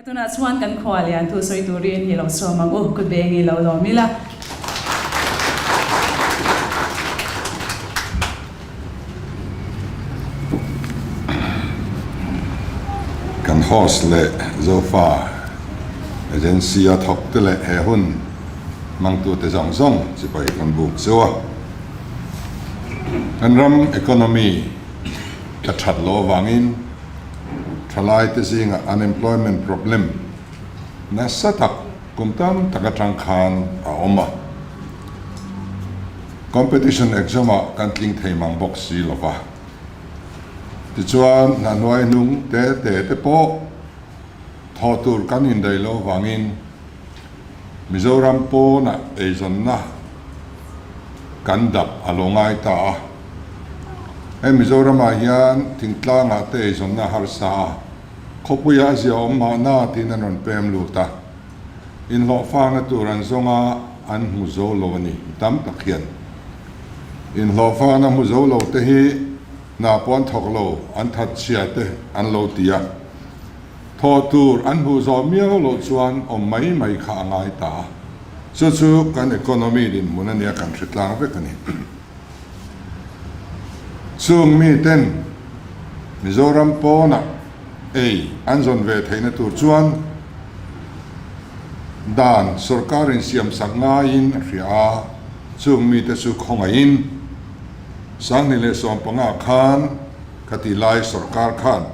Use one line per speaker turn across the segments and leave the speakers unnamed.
Tunah chuan kan khua lian thu sawi turin hi lo sawm ang u, kut beng i lo lawm ila.
Kan host leh Zofa Agency a thawk te leh he hun hmangtute zawng zawng chipai kan buk chu a. Kan ram economy a that loh avangin Thalaite zingah unemployment problem nasa tak kum tam tak atang khan a awm a. Competition exam-ah kan tling thei mang bawk si lo va. Tichuan, hna hnuai hnung te te te pawh thawh tur kan indaih loh avangin Mizoram pawnah eizawnna kan dap a lo ngai ta a. Hei Mizoramah hian thingtlangah te eizawnna harsa a, khawpuiah a zia awm mahna tiin an rawn pem lut a. Inhlawhfakna tur an zawng a, an hmu zo lo a ni tam tak hian. Inhlawhfakna hmu zo lo te hi hna pawh an thawk lo, an that chhia te an lo ti a. Thaw tur an hmuh zawh miau loh chuan awm mai mai kha a ngai ta a. Chu chu kan economy dinhmun a nia kan hre tlang vek a ni. Chung miten Mizoram pawnah ei an zawn ve theihna tur chuan dan sorkar insiamsak ngaiin a hria a, chung mite chu khawngaihin 2015 khan khati lai sorkar khan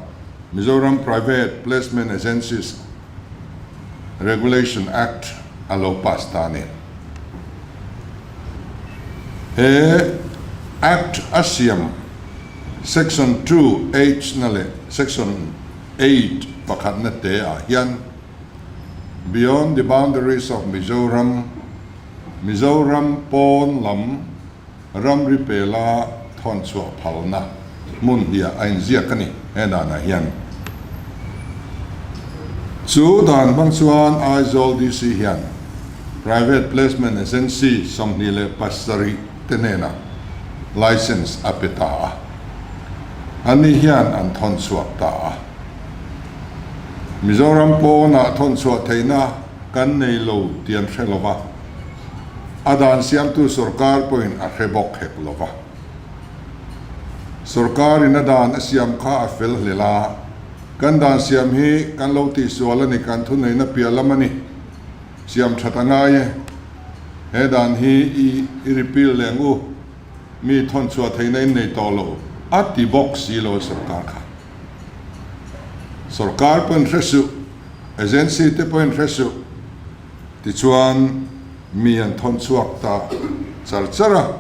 Mizoram Private Placement Agencies Regulation Act a lo pass ta a ni. He Act a siam Section 2 H na leh Section 8 pakhatna te ah hian Beyond the boundaries of Mizoram, Mizoram pawn lam ramri pela thawn chhuah phalna hmun hliah a inziak a ni he danah hian. Chu dan hmang chuan Aizawl DC hian Private Placement Agency 27 te hnenah licence a pe ta a, anni hian an thawn chhuak ta a. Mizoram pawnah thawn chhuah theihna kan nei lo tih an hre lo va. A dan siamtu sorkar pawhin a hre bawk hek lo va. Sorkarin a dan a siam kha a fel hlel a, kan dan siam hi kan lo tihsual a ni, kan thuneihna piah lam a ni, siam that a ngai e. He dan hi i i repeal leh ang u, mi thawn chhuah theihna in nei tawh lo, a ti bawk si lo a sorkar kha. Sorkar pawhin hre suh, agency te pawhin hre suh. Tichuan, mi an thawn chhuak ta char char a,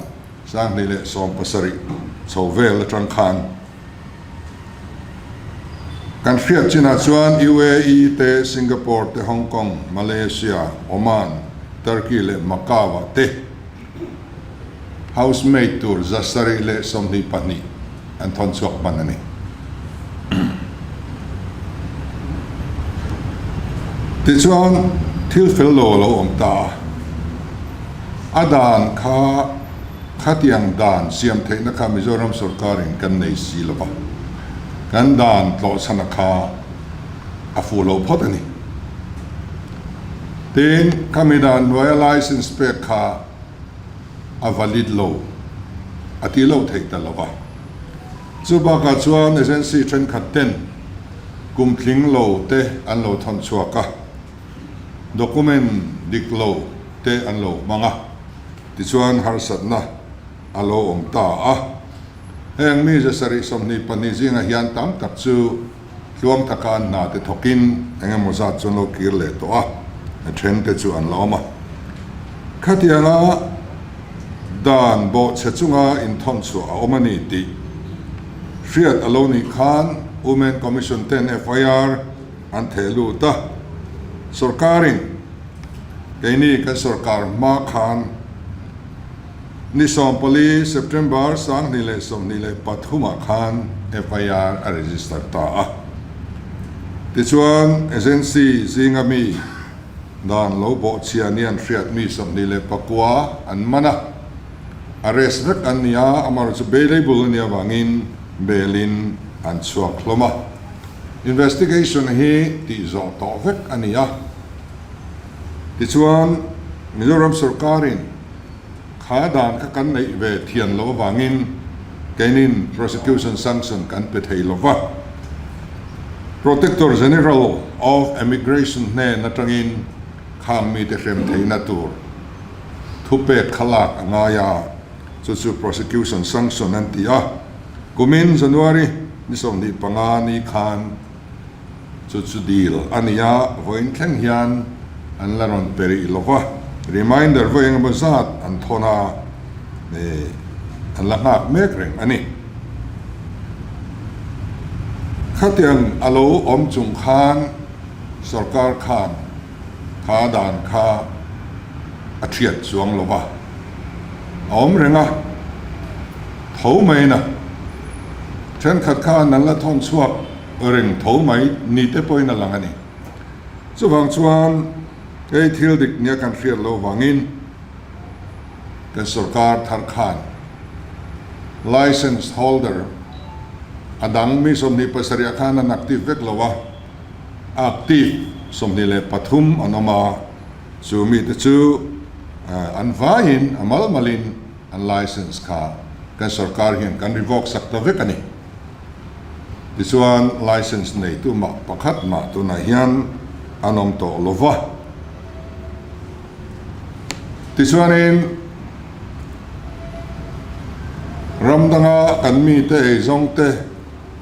2017 chho vel atang khan kan hriat chinah chuan UAE te, Singapore te, Hong Kong, Malaysia, Oman, Turkey leh Macau ah te housemaid tur 722 an thawn chhuak hman a ni. Tichuan, thil fel lo a lo awm ta a, a dan kha khatiang dan siam theihna kha Mizoram sorkarin kan nei si lo va, kan dan tlawhchhana kha a fuh lo phawt a ni. Tin, khami dan hnuaia license pek kha a valid lo a ti lo theih ta lo va. Chu bakah chuan agency thenkhat ten kum tling lo te an lo thawn chhuak a, document dik lo te an lo hmang a, tichuan harsatna a lo awm ta a. Heng mi 722 zingah hian tam tak chu tluang taka an hna te thawkin eng emaw zat chu an lo kir leh tawh a, a then te chu an la awm a. Khatianga dan bawhchhe chunga inthawn chhuah a awm a ni tih hriat a lo nih khan Women Commission ten FIR an theh lut a, sorkarin keini kan sorkar hma khan Ni 14 September 2023 ah khan FIR a register ta a. Tichuan agency zinga mi dan lo bawhchhia ni an hriat mi 29 an man a, arrest vek an ni a, amaherawhchu bailable a nih avangin bail in an chhuak hlawm a. Investigation hi tih zawh tawh vek a ni a. Tichuan, Mizoram sorkarin kha dan kha kan neih ve thian loh avangin keinin prosecution sanction kan pe thei lo va. Protector General of Immigration hnen atangin khang mite hrem theihna tur thupek kha lak a ngai a, chu chu prosecution sanction an ti a. Kumin January ni 25 ni khan chu chu dil a ni a, vawiin thleng hian an la rawn pe rih lo va, reminder vawi engemaw zat an thawn a, an la nghak mek reng a ni. Khatiang a lo awm chung khan sorkar khan kha dan kha a thiat chuang lo va, a awm reng a, tho mai na. Thenkhat khan an la thawn chhuak reng tho mai ni te pawhin a lang a ni. Chuvang chuan hei thil dik nia kan hriat loh vangin kan sorkar thar khan licence holder a dang mi 27 ah khan an active vek lo a, active 23 an awm a, chu mite chu an vaiin a mal malin an licence kha kan sorkar hian kan revoke sak ta vek a ni. Tichuan licence neitu mah pakhat mah tunah hian an awm tawh lo va. Tichuanin ram danga kan mite eizawngte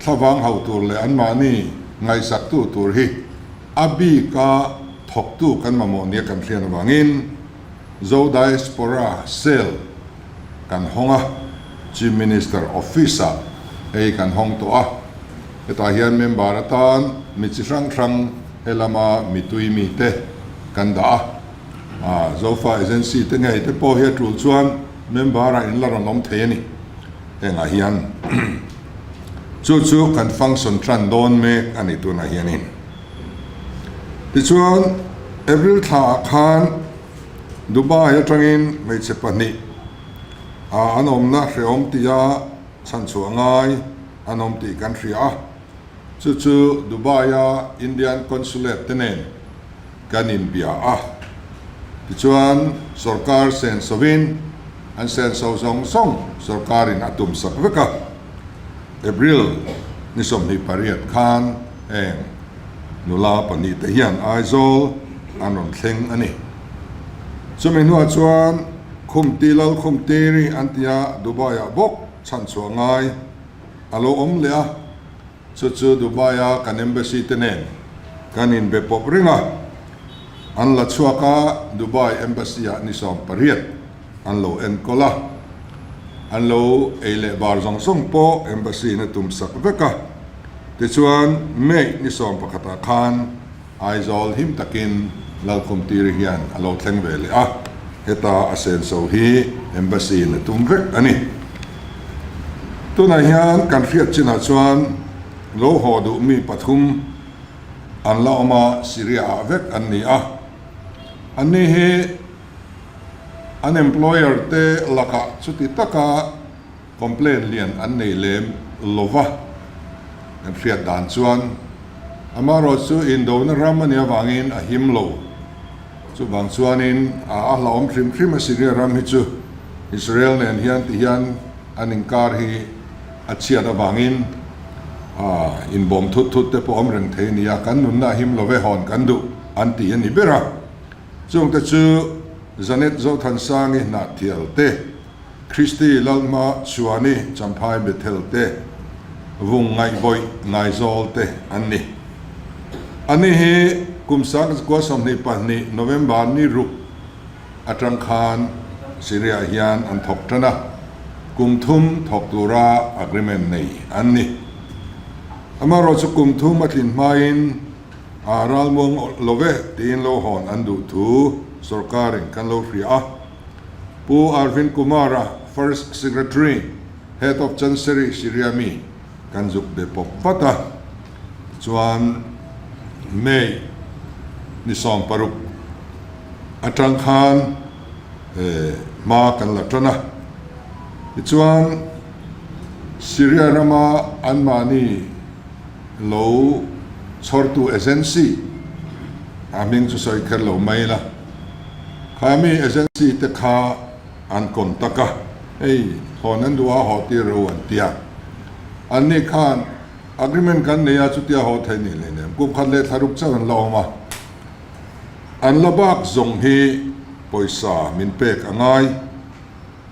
thlavang hauh tur leh anmahni ngaihsaktu tur hi a bika thawktu kan mamawh nia kan hriat avangin Zo Diaspora Cell kan hawng a, Chief Minister Office-ah hei kan hawng tawh a. Hetah hian member atan mi chi hrang hrang he lama mitui mite kan dah a. Zofa Agency te ngei te pawh hi a tul chuan member-ah in la rawn awm thei a ni. Hengah hian chu chu kan function tan dawn mek a ni tunah hianin. Tichuan, April thlaah khan Dubai atangin hmeichhe pahnih ah an awmna hrehawm tia chhanchhuah ngai an awm tih kan hria a, chu chu Dubai-a Indian Consulate te nen kan inbia a. Tichuan, sorkar sensovin an senso zawng zawng sorkarin a tumsak vek a. April ni 28 khan heng nula pahnih te hian Aizawl an rawn thleng a ni. Chumi hnuah chuan Khumti Lal Khumtiri an tia Dubai-ah bawk chhanchhuah ngai a lo awm leh a, chu chu Dubai-a kan Embassy te nen kan inbe pawp reng a, an la chhuak a, Dubai Embassy-ah ni 18 an lo enkawl a, an lo ei leh bar zawng zawng pawh Embassy in a tum sak vek a. Tichuan, May ni 11 ah khan Aizawl him takin Lalkhumtiri hian a lo thleng ve leh a, heta a senso hi Embassy in a tum vek a ni. Tunah hian kan hriat chinah chuan lo haw duh mi pathum an la awm a, Syria ah vek an ni a. Anni hi An employer te lakah chuti taka complaint lian an nei lem lova kan hriat dan chuan amaherawh chu indona ram a nih avangin a him lo. Chuvang chuanin a hlauhawm hrim hrim a Syria ram hi chu Israel nen hian ti hian an inkar hi a chhiat avangin inbawm thut thut te pawh awm reng thei a ni a, kan nunna a him love hawn kan duh an ti a ni ber a. Chungte chu Janet Zothansangi Hnahthial te, Christy Lalhma Chhuani Champhai Bethel te, Vung Ngaihbawih Ngaizawl te an ni. Ani hi kum 2022 November ni ruk atang khan Syria hian an thawk tan a, kum thum thawk tura agreement nei an ni. Amaherawhchu kum thum a tlin hmain A ralmuang lo ve tiin lo hawn an duh thu sorkarin kan lo hria a. Pu Arvind Kumar-a First Secretary, Head of Chancery Syria mi kan zuk be pawp vat a. Tichuan May ni 16 atang khan hma kan la tan a. Tichuan Syria rama anmahni lo. Chhawrtu agency a hming chu sawi kher lo mai la, kha mi agency te kha an contact a, hei hawn an duh a haw tir ro an ti a. Anni khan agreement kan nei a chutia haw thei nih leh nem kum khat leh thla ruk chauh an la awm a, an la bak zawng hi pawisa min pek a ngai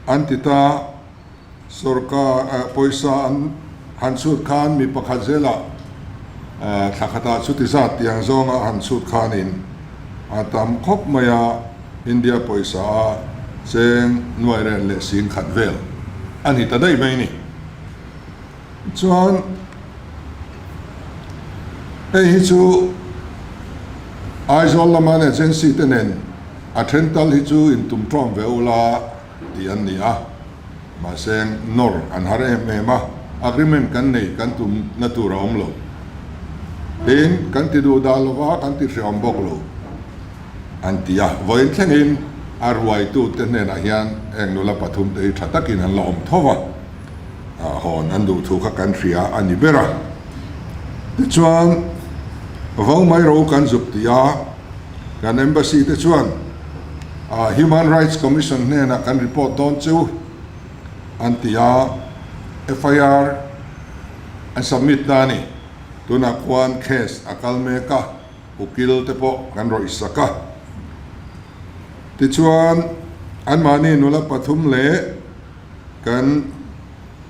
an ti ta. Sorkar pawisa an han chhut khan mi pakhat zelah thla khatah chuti zat tiang zawnga han chhut khanin a tam khawp mai a, India pawisa a cheng nuai ren leh sing khat vel a ni ta daih mai ni. Chuan hei hi chu Aizawl lama an agency te nen a then tal hi chu intum tawm ve ula tih an ni a, mahse nawr an har em em a, agreement kan nei kan tum na tur a awm lo. Tin, kan ti duh dah lova kan ti hreawm bawk lo an ti a, vawiin thlengin a ruaitute hnenah hian heng nula pathumte hi tha takin an la awm tho va, hawn an duh thu kha kan hria a ni ber a. Tichuan, vo mai ro kan zuk ti a. Kan Embassy te chuan Human Rights Commission hnenah kan report dawn chu an ti a, FIR an submit na a ni. Tunah khuan case a kal mek a, ukil te pawh kan rawih sak a. Tichuan, anmahni nula pathum leh kan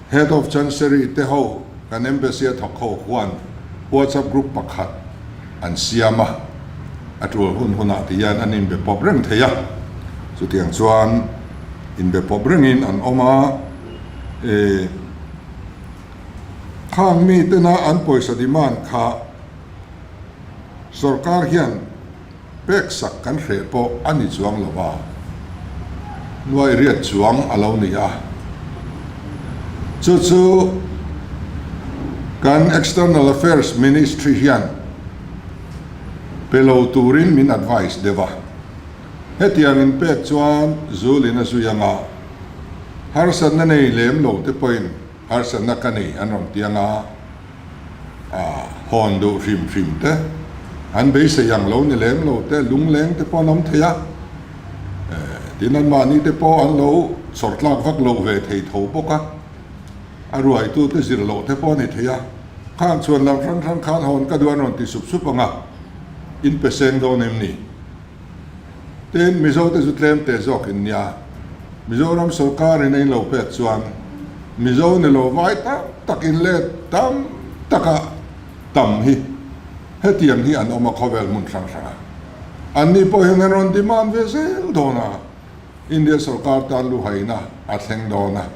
Head of Chancery te ho kan Embassy a thawk ho khuan WhatsApp group pakhat an siam a, a tul hun hunah ti hian an inbe pawp reng thei a, chutiang chuan inbe pawp rengin an awm a, e khang mi tena an pawisa demand kha sorkar hian Pek sak kan hreh pawh a ni chuang lo va, nuai riat chuang a lo ni a. Chu chu kan External Affairs Ministry hian pe lo turin min advice deuh a. Hetiang in pek chuan Zulin a zui anga harsatna nei lem lo te pawhin harsatna ka nei an rawn ti anga. A hawn duh hrim hrim te, an beisei ang lo ni lem lo te, lungleng te pawh an awm thei a, tin anmahni te pawh an lo chawr tlak vak lo ve thei tho bawk a, a ruaitu te zir loh te pawh a ni thei a, khang chhuan lam hrang hrang khan hawn ka duh an rawn ti sup sup ang a, in pe seng dawn em ni? Tin, Mizo te chu tlem teh zawk in nia, Mizoram sorkar in a in lo pek chuan Mizo ni lo vai tam tak in let tam taka tam hi hetiang hi an awm a khawvel hmun hrang hrang a. Anni pawh hian an rawn demand ve zel dawn a, India sorkar tan luhaina a thleng dawn a,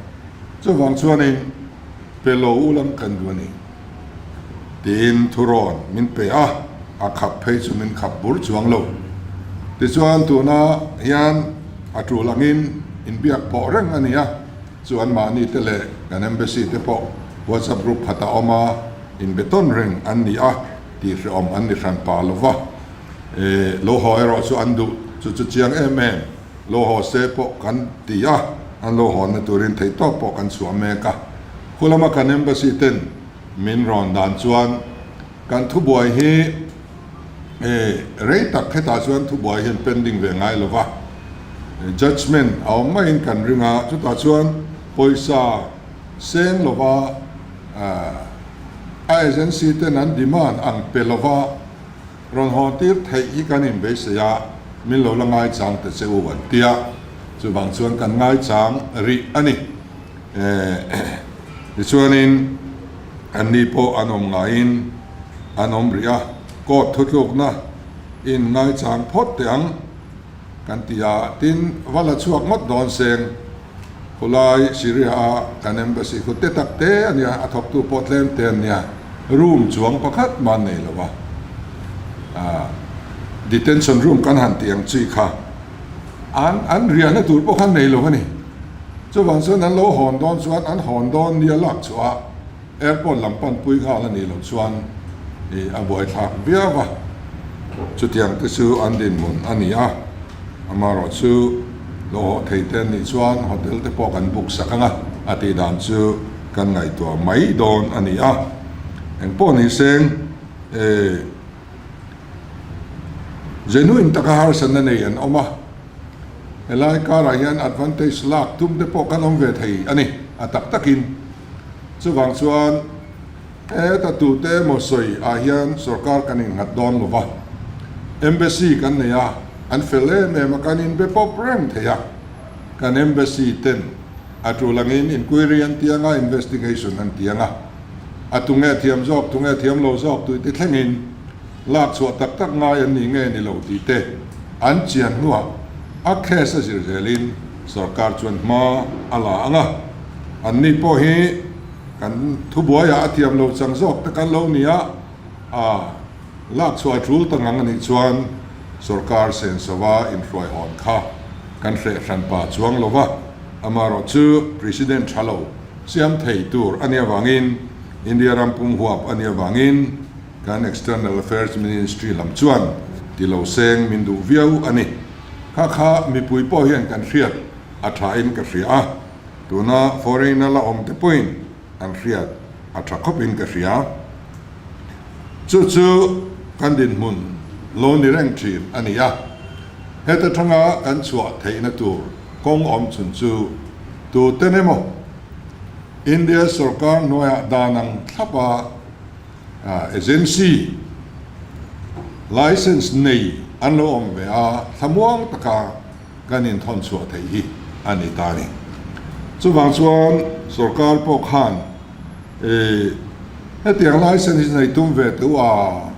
chuvang chuanin pe lo u lam kan duh a ni tiin thurawn min pe a, a khap phei chu min khap bur chuang lo. Tichuan tuna hian a tul angin inbiak pawh reng a ni a, chu anmahni te leh kan embassy te pawh WhatsApp group khat a awm a, inbe tawn reng an ni a tih hrehawm an ni hran pa lo va. E, lo haw erawh chu an duh chu chu chiang em em, lo haw se pawh kan ti a, an lo hawnna turin theihtawp pawh kan chhuah mek a. Khulama kan embassy ten min rawn dan chuan kan thubuai hi e, rei tak hetah chuan thubuai hian pending ve ngai lo va, judgement a awm maiin kan ring a, chutah chuan pawisa seng lova a agency ten an demand ang pe lova, Rawn haw tir theih hi kan inbeisei a, min lo la ngaichang ta che u an ti a, chuvang chuan kan ngaichang rih a ni. Tichuanin anni pawh an awm ngaiin an awm rih a, court thutlukna in ngaichang phawt teh ang kan ti a, tin va la chhuak ngawt dawn seng. Khulai Syria a kan embassy khu te tak te a nia, a thawktu pawh tlem te an nia, room chuang pakhat mah an nei lo a, ah detention room kan han tih ang chi kha an an riahna tur pawh khan nei lo a ni. Chuvang chuan an lo hawn dawn chuan an hawn dawn nia lak chhuah a airport lam pan pui nghal a nih loh chuan ih a buaithlak viau a, chutiang te chu an dinhmun a ni a, amaherawh chu lo haw thei te an nih chuan hotel te pawh kan book sak ang a, a tih dan chu kan ngaihtuah mai dawn a ni a, engpawh ni seng eh. Genuine taka harsatna nei an awm a, helai karah hian advantage lak tum te pawh kan awm ve thei a ni, a tak takin. Chuvang chuan heta tute emaw sawi ah hian sorkar kan innghat dawn lo va, Embassy kan nei a, an fel em em a, kan inbe pawp reng thei a, kan Embassy ten a tul angin inquiry an ti anga, investigation an ti anga, a tunge thiam zawk, tunge thiam lo zawk tih te thlengin lak chhuah tak tak ngai an ni nge ni lo tih te an chian hnuah a case a zir zelin sorkar chuan hma a la ang a, anni pawh hi kan thubuaiah a thiam lo chang zawk te kan lo ni a, a lak chhuah a tul ta ngang a nih chuan sorkar sensova inhruaihawn kha kan hreh hran pa chuang lo va, amaherawhchu President tha lo siam thei tur a nih avangin India ram pum huap a nih avangin kan External Affairs Ministry lam chuan ti lo seng min duh viau a ni. Kha kha mipui pawh hian kan hriat a thain ka hria a, tuna foreign-a la awm te pawhin an hriat a tha khawpin ka hria. Chu chu kan dinhmun lo ni reng thin a ni a, heta thanga kan chhuah theihna tur kawng awm chhun chu tuten emaw India sorkar hnuaiah dan ang thlapa agency license nei an lo awm ve a, thlamuang taka kan inthawn chhuah theih hi a ni ta a ni. Chuvang chuan sorkar pawh khan hetiang license hi nei tum ve teuh a,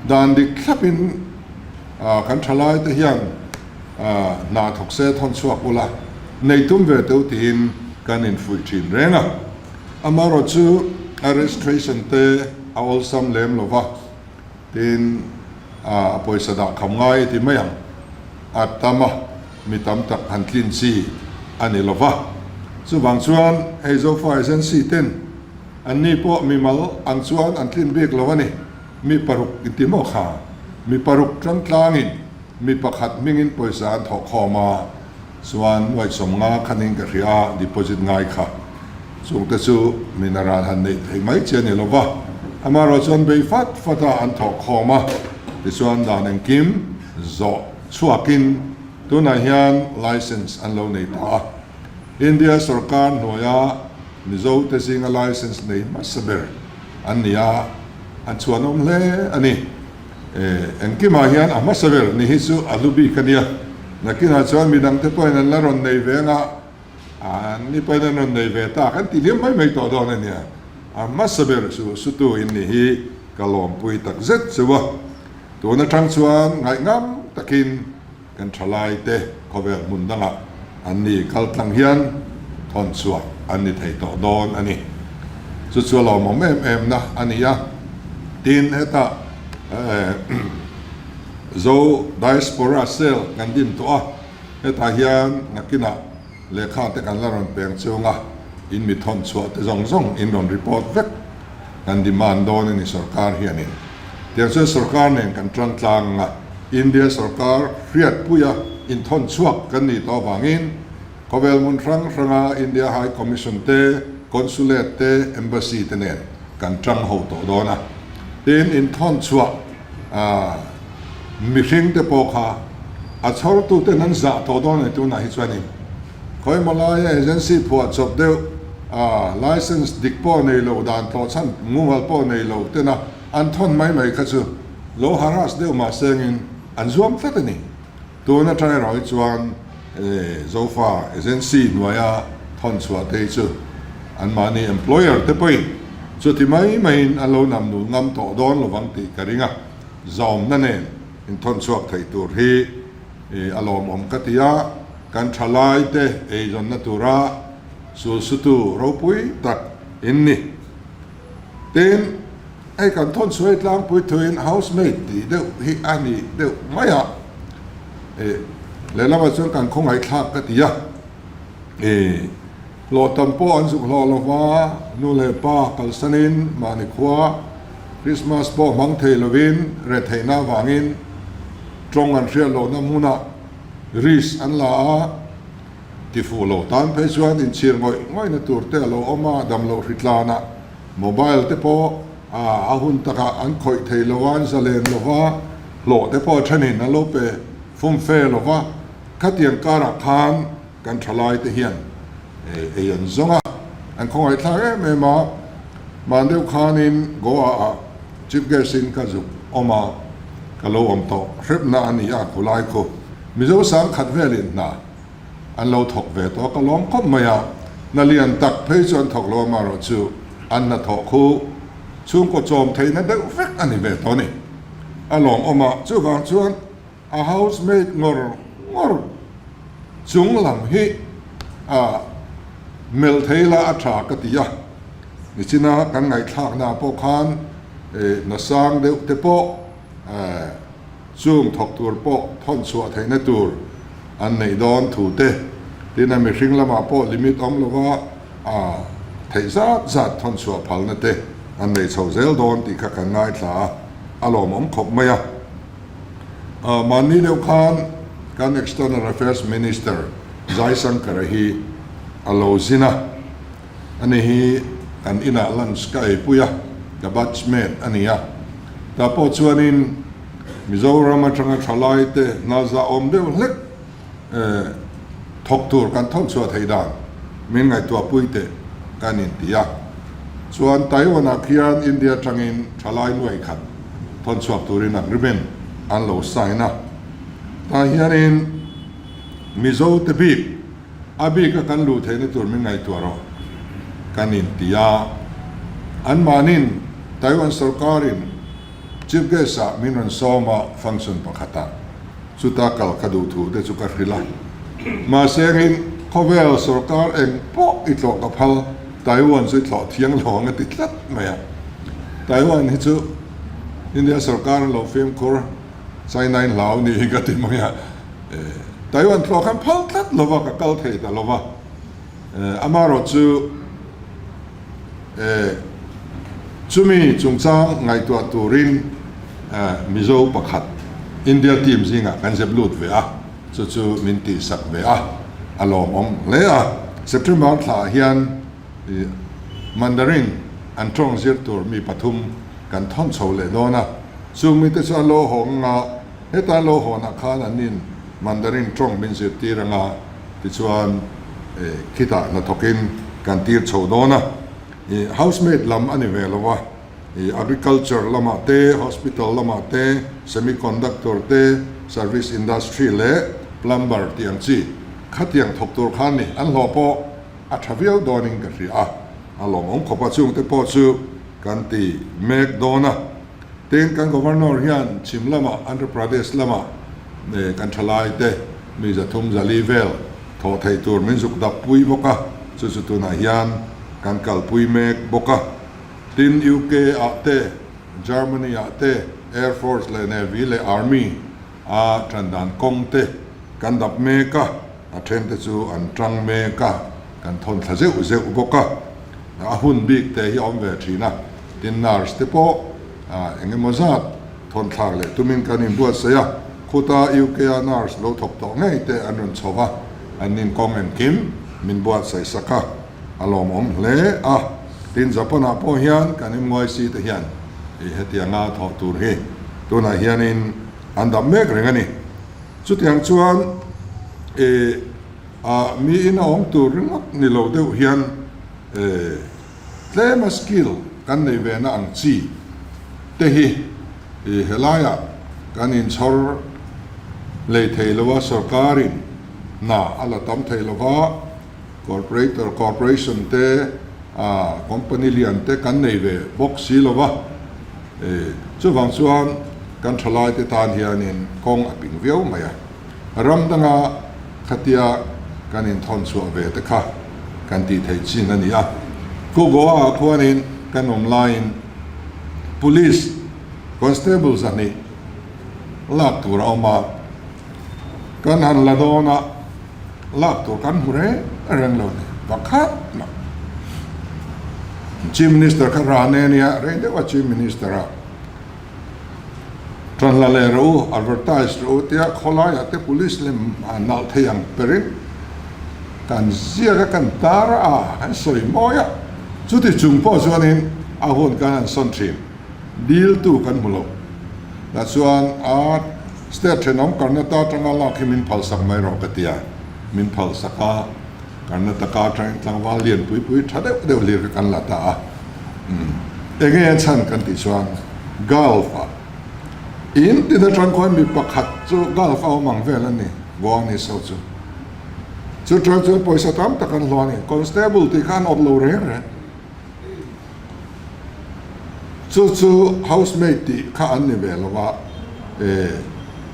dan dik thlapin kan thalai te hian hna thawk se thawn chhuak ula nei tum ve teuh tiin kan infuih thin reng a. Amaherawhchu a registration te a awlsam lem lova. Tin, a pawisa dah kham ngai ti mai ang. A tam a, mi tam tak han tlin chi a ni lo va. Chuvang chuan hei Zofa Agency ten anni pawh mimal ang chuan an tlin bik lo a ni. Mi paruk inti maw kha? Mi paruk tangtlangin mi pakhat hmingin pawisa an thawh khawm a. Chuan nuaihsawm nga khanin ka hria a, deposit ngai kha. Chungte chu min a ral han neih theih mai chi a ni lo va. Amaherawh chuan bei fat fat a an thawh khawm a, tichuan dan engkim zawh chhuakin tunah hian license an lo nei ta a. India sorkar hnuaia Mizo te zinga license nei hmasa ber an ni a, an chhuanawm hle a ni. Engkimah hian a hmasa ber ni hi chu a hlu bik a nia. Nakinah chuan midangte pawhin an la rawn nei ve anga, an ni pawhin an rawn nei ve ta kan ti hliam mai mai tawh dawn a nia. A hmasa ber chu sutu in ni hi ka lawmpui tak zet cheu a. Tun atang chuan ngaihngam takin Kan thalaite khawvel hmun dangah an ni kal tlang hian thawn chhuah an ni thei tawh dawn a ni. Chu chu a lawmawm em em na a ni a. Tin, hetah Zo Diaspora Cell kan din tawh a, hetah hian nakinah lehkha te kan la rawn peng chung a, in mi thawn chhuah te zawng zawng in rawn report vek kan demand dawn a ni sorkar hianin. Tiang chuan sorkar nen kan tang tlang a, India sorkar hriatpuia inthawn chhuak kan nih tawh avangin khawvel hmun hrang hranga India High Commission te, Consulate te, Embassy te nen kan tang ho tawh dawn a. Tin, inthawn chhuah mihring te pawh kha a chhawrtu ten an zah tawh dawn a ni tunah hi chuanin khawimaw laia agency phuah chawp deuh a license dik pawh nei lo dan tlawh chhan mumal pawh nei lo tena an thawn mai mai kha chu lo harass deuh mah sengin an zuam tlat a ni. Tun atang erawh hi chuan Zofa agency hnuaia thawn chhuah te hi chu anmahni employer te pawhin chuti mai maiin an lo nam nul ngam tawh dawn lovang tih ka ring a, zawmna nen inthawn chhuak theih tur hi a lawmawm ka ti a, kan thalai te eizawnna tura sulsutu ropui tak in ni. Tin, hei kan thawn chhuai tlangpui thuin housemaid tih deuh hi a ni deuh mai a, ih lehlamah chuan kan khawngaihthlak ka ti a, ih hlawh tam pawh an zuk hlawh lova, nu leh pa kalsanin mahni khua Christmas pawh hmang thei lovin retheihna avangin tawng an hriat lohna hmunah risk an la a. Tifuh lo tan phei chuan inchhir ngawih ngawihna tur te a lo awm a, damloh hritlanah mobile te pawh a hun takah an khawih thei lo a, an zalen lo va. Hlawh te pawh a thenin an lo pe fum fe lo va, khatiang karah khan kan thalai te hian ei an zawng a, an khawngaihthlak em em a. Hman deuh khanin Goa ah Chief Guest in ka zuk awm a, ka lo awm tawh hrepna a ni a, khulai khu Mizo sangkhat velin hna an lo thawk ve tawh a, ka lawm khawp mai a, hna lian tak phei chu an thawk lo amaherawhchu an hnathawh khu chhungkaw chawm theihna deuh vek a ni ve tawh a ni. A lawmawm a, chuvang chuan a housemaid ngawr ngawr chung lam hi a melh thei la a tha ka ti a, nichina kan ngaihthlaknaah pawh khan hna sang deuh te pawh chung thawk tur pawh thawn chhuah theihna tur an neih dawn thu te, tin a mihring lamah pawh limit awm lova a theih zat zat thawn chhuah phalna te an nei chho zel dawn tih kha kan ngaithla a, a lawmawm khawp mai a. Mahni deuh khan kan External Affairs Minister Jaishankar-a hi a lo zin a, ani hi kan inah lunch ka eipui a, ka batchmate a ni a, tah pawh chuanin Mizoram atanga thalaite hna zahawm deuh hlek thawk tur kan thawn chhuah theih dan min ngaihtuahpui teh kan inti a. Chuan Taiwan-ah khian India atangin thalai nuai khat thawn chhuak turin agreement an lo sign a. Tah hianin Mizo te bik a bika kan luh theihna tur min ngaihtuah rawh kan inti a. Anmahnin Taiwan sorkarin Chief Guest ah min rawn sawm a function pakhatah chuta kal ka duh thu te chu ka hrilh a. Mahse engin khawvel sorkar eng pawh i tlawh ka phal, Taiwan chu i thlawh thiang lo ang a ti tlat mai a. Taiwan hi chu India sorkar an lo fimkhur, China in hlau ni hi ka ti mai a. Taiwan thlawh khan phal tlat lo va, ka kal thei ta lo va. Amaherawhchu. Chumi chungchang ngaihtuah turin Mizo pakhat India team zingah kan zep lut ve a, chu chu min tihsak ve a, a lawmawm hle a. September thlaah hian Mandarin an tawng zir tur mi pathum kan thawn chho leh dawn a, chung mite chu an lo hawng anga, heta an lo hawnah khan an nin Mandarin tawng min zirtir anga, Tichuan khitah hnathawkin kan tir chho dawn a, ih housemaid lam a ni ve lo a, ih agriculture lamah te, hospital lamah te, semiconductor te, service industry leh plumber tih ang chi khatiang thawk tur khan ni an hlawh pawh a tha viau dawnin ka hria a, a lawmawm khawp a, chungte pawh chu kan ti mek dawn a. Tin, kan Governor hian chhim lamah Andhra Pradesh lamah kan thalaite mi 300 400 vel thawh theih tur min zuk dap pui bawk a, chu chu tunah hian kan kalpui mek bawk a. Tin, UK ah te, Germany ah te Air Force leh Navy leh Army a tan dan kawng te kan dap mek a, a then te chu an tang mek a, kan thawn thla zeuh zeuh bawk a. A hun bik te hi a awm ve thin a. Tin nurse te pawh eng emaw zat thawn thlak leh tumin kan inbuatsaih a, khuta UK a nurse lo thawk tawh ngei te an rawn chho va, an inkawng engkim min buatsaih sak a, a lawmawm hle a. Tin Japan ah pawh hian kan MYC te hian hetianga thawh tur hi tunah hianin an dap mek reng a ni. Chutiang chuan mi in a awm tur ringawt ni lo deuh hian Tlema skill kan nei ve na ang chi te hi i helaiah kan inchhawr lei thei lo a, sorkarin hna a la tam thei lo va, corporator, corporation te, company lian te kan nei ve bawk si lo va, chuvang chuan kan thalai te tan hianin kawng a ping viau mai a. Ram danga khatia kan inthawn chhuah ve te kha kan tih theih chin a ni a. Ku Goa ah khuanin kan awm laiin Police Constable 200 lak tur a awm a, kan han la dawn a, lak tur kan hmu reng reng lo ni pakhat mah. Chief Minister kha Rane a nia, rei deuh a Chief Minister a. Ṭanhla leh rawh u, advertise rawh u tia khawlaiah te police lem a nalh thei ang perin kan ziak a, kan tar a, kan sawi mawi a. Chuti chung pawh chuanin a hun kan han sawn ṭhin, diltu kan hmu lo. Tah chuan a state thenawm Karnataka atanga lak hi min phalsak mai rawh ka ti a, min phalsak a, Karnataka atangin tlangval lian pui pui tha deuh deuh hlir kha kan la ta a. Enge a chhan kan tih chuan Gulf ah in tin atang khawn mi pakhat chu Gulf a awm ang vel a ni, Goa ni so chu. Chu tang chuan pawisa tam tak an hlawh a ni, Constable tih kha an awp lo reng reng. Chu chu housemaid tih kha an ni ve lo va,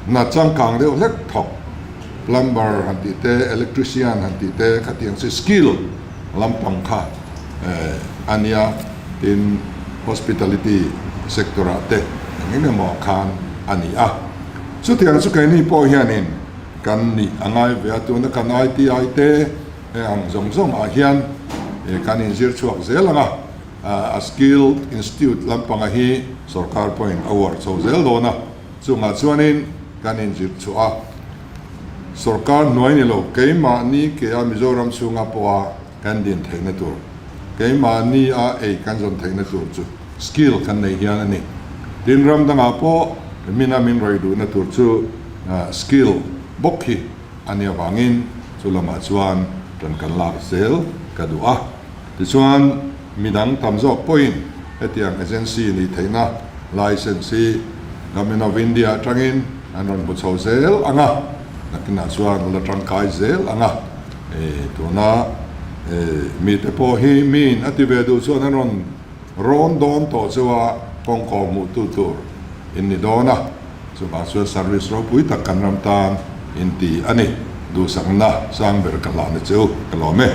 hna changkang deuh hlek thawk, plumber han tih te, electrician han tih te khatiang chi skill lampang kha a nia, tin hospitality sector ah te eng eng emaw khan a ni a. Chutiang chu keini pawh hianin kan nih a ngai ve a, tuna kan ITI te, Heng ang zawng zawng ah hian kan inzir chhuak zel ang a, a Skill Institute lampanga hi sorkar pawhin a uar chho zel dawn a, chungah chuanin kan inzir chhuah a, sorkar hnuai ni lo keimahni ke a Mizoram chhunga pawha kan din theihna tur, keimahni a ei kan zawn theihna tur chu skill kan nei hian a ni. Tin, ram dangah pawh mina min rawih duhna tur chu skill bawk hi A nih avangin chu lamah chuan ṭan kan lak zel ka duh a. Tichuan, midang tam zawk pawhin hetiang agency nih theihna license hi Government of India aṭangin an rawn hmu chho zel ang a, nakinah chuan a la ṭangkai zel ang a. Tuna mite pawh hi miin a ti ve duh chuan an rawn rawn dawn tawh chu a kawngkaw hmuhtu tur in ni dawn a. Chuvang chuan service ropui tak kan ram tan in ti a ni. Duhsakna sang ber ka hlahna chu ka lawm e.